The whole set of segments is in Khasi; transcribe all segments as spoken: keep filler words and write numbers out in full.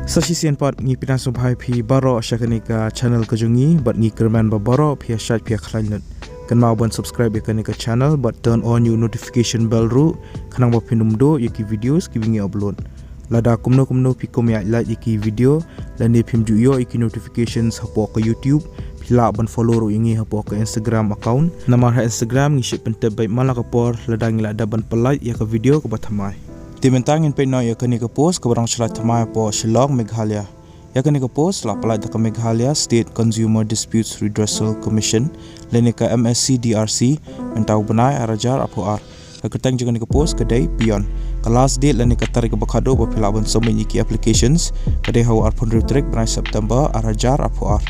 Sa shisien pat ngi pdiang sngewbha ïa phi baroh sha kane ka channel ka jong ngi, bad ngi kyrmen ba baroh phi ïa shait phi ïa khlaiñ lut. Kynmaw ban subscribe ïa kane ka channel bad turn on ïa u notification bell ruh, khnang ba phin ym duh ïa ki videos kiba ngi upload. Lada kumno kumno phi kum ïa like ïa ki video lane phim ju ïoh ïa ki notifications hapoh ka YouTube, phi lah ban follow ruh ïa ngi hapoh ka Instagram account. Namar ha Instagram ngi shait pyntip beit man la ka por lada ngi la dep ban pynlait ïa ka video kaba thymmai. Te mynta ngin peit noh ïa kane ka post kaba dang shu lait thymmai hapoh Shillong, Meghalaya. Ïa kane ka post la pynlait da ka Meghalaya State Consumer Disputes Redressal Commission lane ka M S C D R C, mynta u bnai ar hajar arphew ar. Ka kyrteng jong kane ka post ka dei peon. Ka last date lane ka tarik kaba khatduh ba phi lah ban submit ïa ki applications ka dei ha u arphew hynriew tarik bnai September ar hajar arphew ar.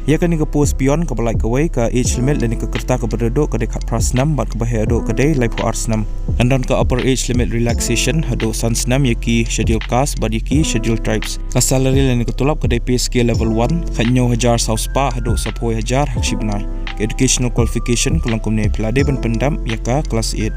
Ïa kane ka post peon kaba lait kawei, ka age limit lane ka rta kaba rit haduh ka dei khatphra snem bad kaba heh haduh ka dei laiphew ar snem. Kan don ka upper age limit relaxation haduh san snem ïa ki Schedule Caste bad ïa ki Schedule Tribes. Ka salary lane ka tulop ka dei pay scale level one, khathynñiew hajar saw spah haduh saphew hajar ha ka shi bnai. Ka educational qualification ka long kumne, phi la dei ban pyndep ïa ka class eight.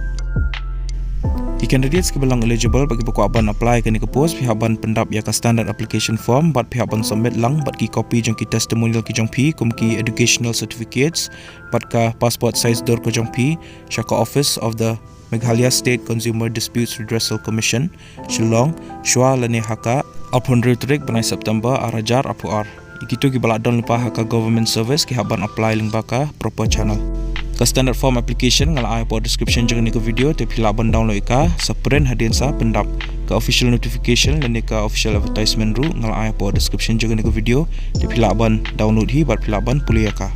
Ki candidates kiba long eligible bad kiba kwah ban apply ïa kane ka post, phi hap ban pyndep ïa ka standard application form bad phi hap ban submit lang bad ki copy jong ki testimonial ki jong phi, kum ki educational certificates bad ka passport size dur ka jong phi, sha ka office of the Meghalaya State Consumer Disputes Redressal Commission, Shillong, shwa lane ha ka arphew hynriew tarik bnai September ar hajar arphew ar. Ïa kito kiba la don lypa ha ka government service ki hap ban apply lyngba ka proper channel. Ka standard form application nga la ai hapoh description jong kane ka video, te phi lah ban download ïa ka sa print hadien sa pyndep. Ka official notification lane ka official advertisement ruh nga la ai hapoh description jong kane ka video, te phi lah ban download hi bad phi lah ban pule ïa ka.